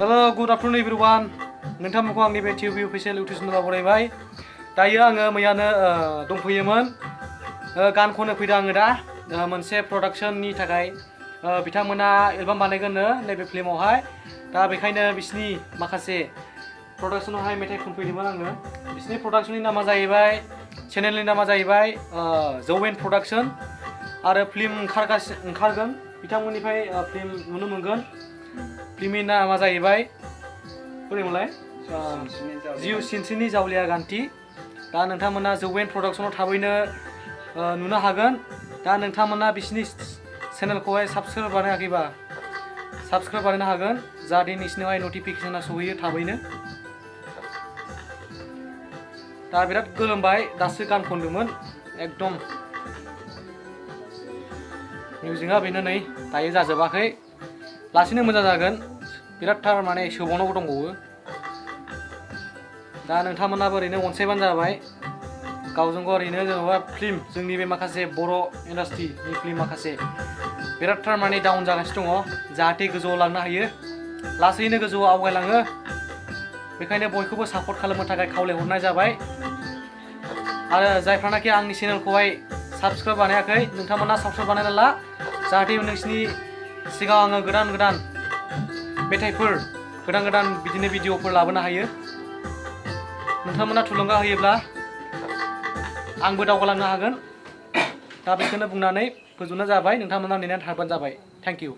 Hello, good afternoon everyone. नोंथांमोनखौ आंनि बे TV official YouTube चेनेलाव बरायबाय। दायो आङो मैयानो दंफैयोमोन। गान खननो फैदों आङो दा मोनसे प्रडाक्शननि थाखाय बिथांमोना एलबाम बानायगोननो नैबे फिल्मावहाय। दा बेखायनो बिसिनि माखासे प्रडाक्शनावहाय मेथाइ खनफैदोंमोन आङो। बिसिनि प्रडाक्शननि नामा जाहैबाय चेनेलनि नामा जाहैबाय ㅏㅑ¹ प्रडाक्शन आरो फिल्म ओंखारगोन बिथांमोननिफ्राय फिल्म नुनो मोनगोन। फिल्मनि नामा जाहैबाय बोरैमोनलाय ㅜㅡㅏㅗㅎ। दा नोंथांमोना ㅏㅑ प्रडाक्शनाव थाबैनो नुनो हागोन। दा नोंथांमोना बिसिनि चेनेलखौहाय साबस्क्राइब बानायाखैबा साबस्क्राइब बानायनो हागोन जाहाथे नोंसिनावहाय नटिफिकेशना सहैयो थाबैनो। दा बिराद गोलोमबाय दासो गान खनदोंमोन एकदम मिउजिकआ बेनो नै दायो जाजोबाखै लासैनो मोजां जागोन बिरादथार माने सोबावनांगौ दंबावो। दा नोंथांमोनाबो ओरैनो अनसायबानो जाबाय गावजों गाव ओरैनो जेनेबा फिल्म जोंनि बे माखासे बर' इन्डास्ट्रिनि फिल्म माखासे बिरादथार माने डाउन जागासिनो दङ जाहाथे गोजौआव लांनो हायो लासैनो गोजौआव आवगायलाङो। बेखायनो बयखौबो सापर्ट खालामनो थाखाय खावलायहरनाय जाबाय। आरो जायफ्रानाखि आंनि चेनेलखौहाय साबस्क्राइब बानायाखै नोंथांमोना साबस्क्राइब बानायना ला जाहाथे नोंसिनि सिगाङाव आङो गोदान गोदान मेथाइफोर गोदान बिदिनो भिडिअफोर लाबोनो हायो। नोंथांमोना थुलुंगा होयोब्ला आंबो दावगालांनो हागोन। दा बेखौनो बुंनानै फोजोबनाय जाबाय। नोंथांमोना नेनानै थाबानो जाबाय। Thank you.